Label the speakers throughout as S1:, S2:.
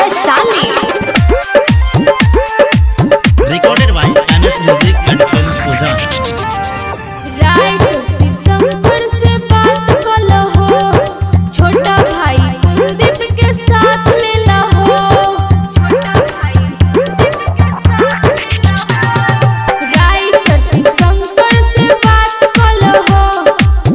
S1: Vaishali.
S2: Recorded by MS Music and Films Ozan.
S3: Right Shiv Shankar से बात कलो हो, छोटा भाई कुलदीप के साथ ले लहो। छोटा भाई कुलदीप के साथ ले लहो। राइट शिव शंकर से बात कलो हो,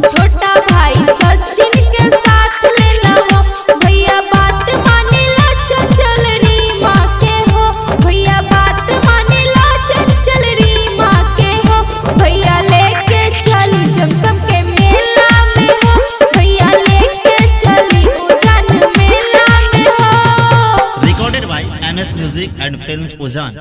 S3: छोटा भाई सचिन के साथ ले लहो। भैया बात माने ला चंचल रीमा के हो, भैया बात माने ला चंचल रीमा के हो। भैया लेके चली जमसम के मेला में हो, भैया लेके चली उजान मेला में हो।
S2: Recorded by MS Music and Films Ozan.